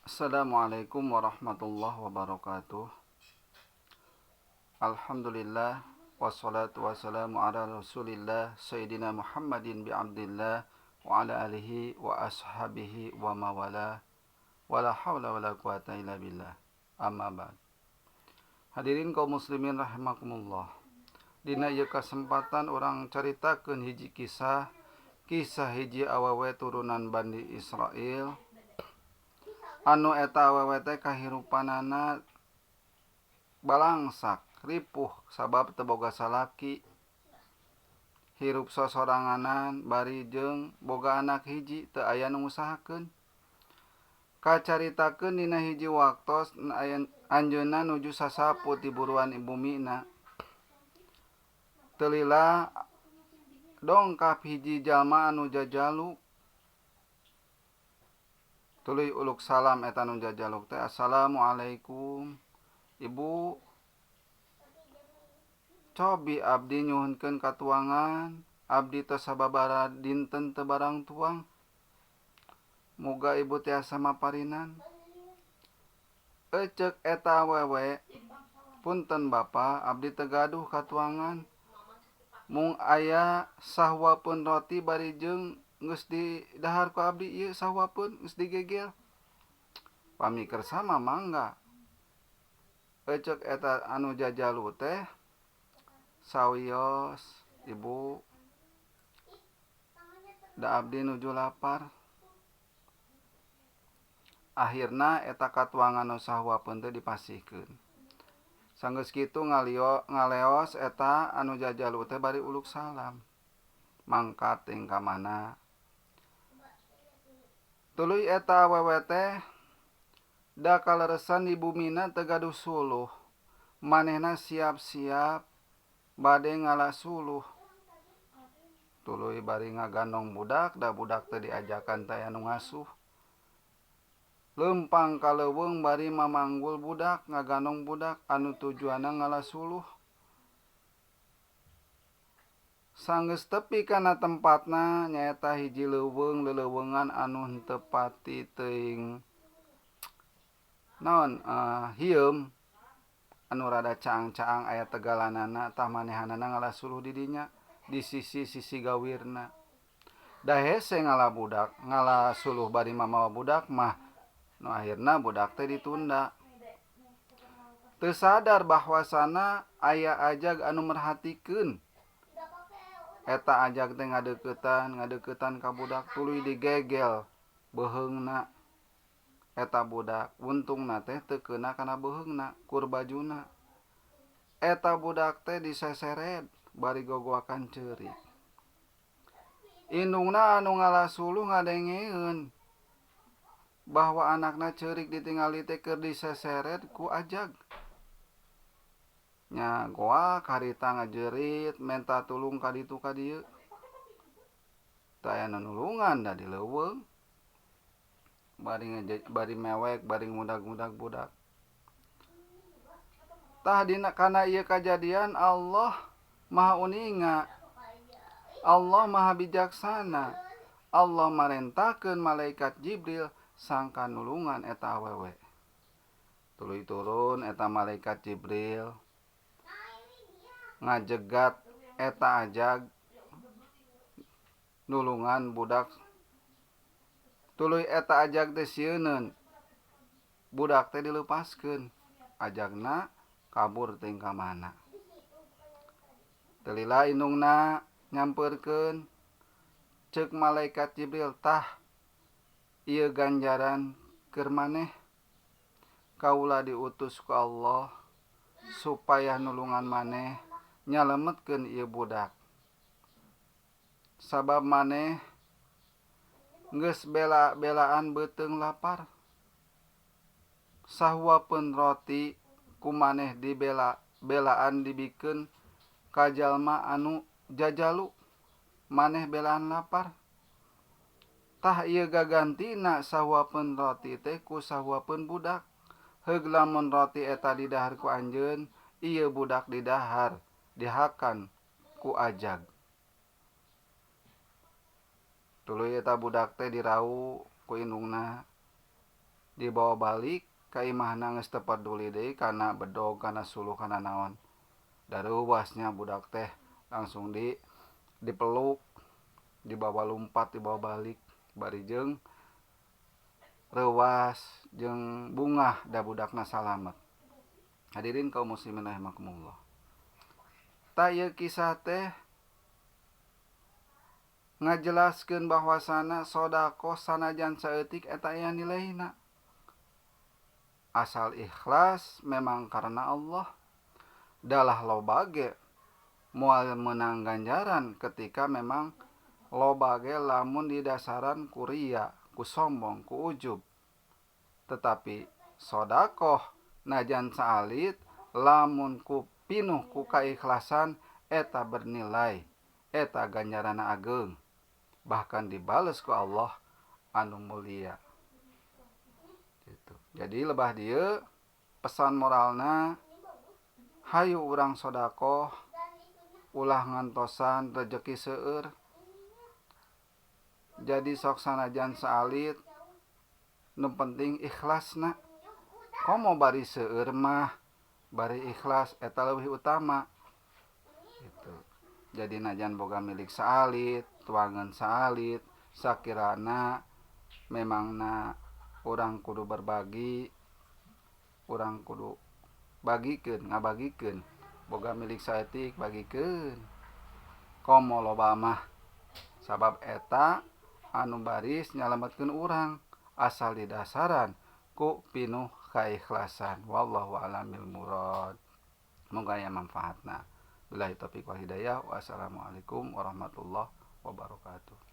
Assalamualaikum warahmatullahi wabarakatuh. Alhamdulillah wassalatu wassalamu ala Rasulillah Sayyidina Muhammadin bi Abdillah wa ala alihi wa ashabihi wa mawala wala haula wala quwata illa billah. Amma ba'd. Hadirin kaum muslimin rahimakumullah. Dina ieu kasempatan urang caritakeun hiji kisah, kisah hiji awewe turunan Bani Israil anu eta awewe teh kahirupanana balangsak ripuh sabab teu boga salaki hirup sosoranganan bari jeung boga anak hiji teu aya nu ngusahakeun. Kacaritakeun dina hiji waktos anjeunna nuju sasapu ti buruan bumina. Teu lila dongkap hiji jalma anu jajaluk. Tuluy uluk salam eta nu jajaluk teh, Assalamualaikum Ibu. Cobi abdi nyuhunkeun katuangan, abdi tos sababaraha dinten teu barang tuang. Muga ibu tiasa maparinan. Eceuk eta awewe, punten bapa, abdi teu gaduh katuangan. Mung aya sahuapeun roti bari jeung geus didahar ku abdi ieu sahuapeun geus digegel. Pami kersa mah mangga. Eceuk eta anu jajalu teh sawios ibu da abdi nuju lapar. Akhirna eta katuangan nu sahuapeun teh dipasihkeun. Sanggeus kitu ngaleos eta anu jajalu teh bari uluk salam. Mangkat ting ka mana. Tuluy eta awewe teh da kaleresan di bumina teu gaduh suluh. Manehna siap-siap bade ngala suluh. Tuluy bari ngagandong budak da budak teh diajakan teh anu ngasuh. Leumpang ka leuweung bari mamanggul budak ngagandong budak anu tujuanna ngala suluh. Sanggeus tepi kana tempatna nyaeta hiji leuweung leleuweungan anu henteu pati teuing naon hieum anu rada caang-caang aya tegalanana tah manehanana ngala suluh di dinya di sisi-sisi gawirna. Da hese ngala budak ngala suluh bari mamawa budak mah nu akhirna budak teh ditunda. Teu sadar bahwasana aya ajag anu merhatikeun. Eta ajag teh ngadeuketan ka budak tuluy digegel beuheungna eta budak. Untungna teh teu keuna kana beuheungna kur bajuna. Eta budak teh diseseret bari gogoakan ceurik. Indungna anu ngala suluh ngadengeun bahwa anakna ceurik ditingali teh keur diseseret ku ajag. Nya goak harita ngajerit menta tulung ka ditu ka dieu. Teu aya nu nulungan da di leuweung. Bari mewek bari ngudag-ngudag budak. Tah dina kana ieu kajadian Allah Maha Uninga. Allah Maha Bijaksana. Allah marentakeun malaikat Jibril sangka nulungan eta awewe. Tuluy turun eta malaikat Jibril ngajegat eta ajag nulungan budak. Tuluy eta ajag teh sieuneun. Budak teh dileupaskeun. Ajagna kabur teuing ka mana. Teu lila indungna nyampeurkeun. Ceuk malaikat Jibril tah ieu ganjaran keur maneh. Kaula diutus ku Allah supaya nulungan maneh nyalametkeun ieu budak. Sabab maneh geus bela-belaan beuteung lapar. Sahuapeun roti ku maneh dibela-belaan dibikeun ka jalma anu jajalu. Maneh belaan lapar. Tah ieu gagantina sahuapeun roti teh ku sahuapeun budak. Heug lamun roti eta didahar ku anjeun, ieu budak didahar dihakan ku ajag. Tuluy eta budak teh dirau ku indungna. Dibawa balik ka imahna geus teu peduli deui kana bedog kana suluh kana naon. Dareuwasnya budak teh langsung dipeluk, dibawa lumpat, dibawa balik bari jeung reuwas jeung bungah da budakna salamet. Hadirin kaum muslimin rahimakumullah. Tah ieu kisah teh ngajelaskeun bahwasana sodakoh sanajan saeutik eta aya nilaina. Asal ikhlas memang karena Allah. Dalah loba ge moal meunang ganjaran ketika memang loba ge lamun didasaran ku ria, ku sombong, ku ujub. Tetapi sodakoh najan saalit lamun ku pinuh ku kaikhlasan eta bernilai, eta ganjaranna ageung, bahkan dibales ku Allah anu mulia. Gitu. Jadi lebah dieu pesan moralna hayu urang sodakoh ulah ngantosan rejeki seueur. Jadi sok sanajan saalit nu penting ikhlasna. Komo bari seueur mah bari ikhlas eta leuwih utama. Gitu. Jadi najan boga milik saalit, tuangan saalit, sakirana memangna urang kudu berbagi, urang kudu bagikeun, ngabagikeun. Boga milik saeutik bagikeun. Komo loba mah sabab eta anu baris nyalametkeun urang asal didasaran ku pinuh kaikhlasan. Wallahu a'lam bil murad. Moga aya manfaatna. Billahi taufiq wal hidayah. Wassalamualaikum warahmatullahi wabarakatuh.